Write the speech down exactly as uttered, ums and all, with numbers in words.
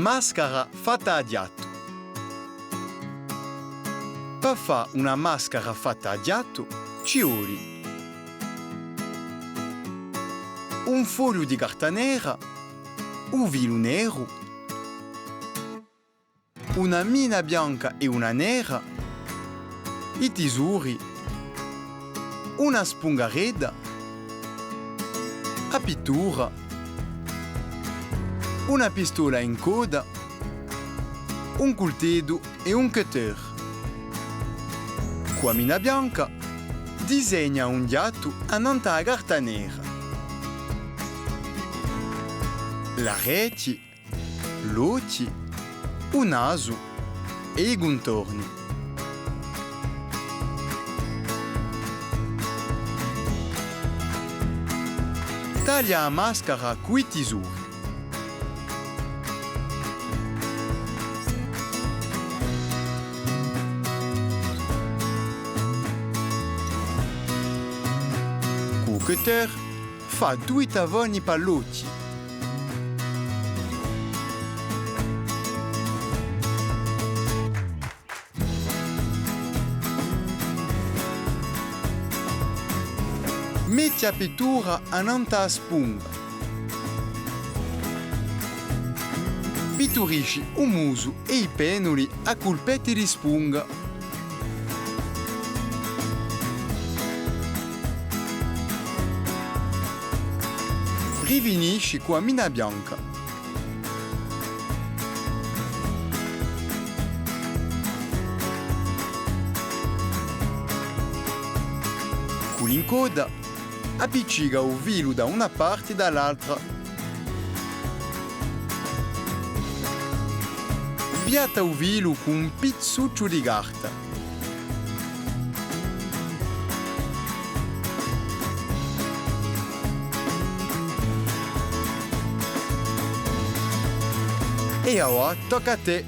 Mascara fatta à ghjattu. Pà fà una mascara fatta à ghjattu ci voli un fogliu di carta nera, u filu neru, una mina bianca è una nera, i tisori, una spungaredda, a pittura, una pistola incodda, un culteddu è un cutter. Cù a mina bianca, disegna un ghjattu annant'à a carta nera. L'arechji, l'ochji, u nasu è i cuntorni. Taglia a mascara cù i tisori. Cù u cutter fà dui tafoni pà l'ochji. Metti a pittura annant'à a spunga. Pitturisci u musu è i pennuli à culpetti di spunga. Rifinisci cù a mina bianca. Cù l'incodda, appiccica u filu da una parti è da l'altra. Piatta u filu cù un pizzucciu di carta. È avà tocca à tè!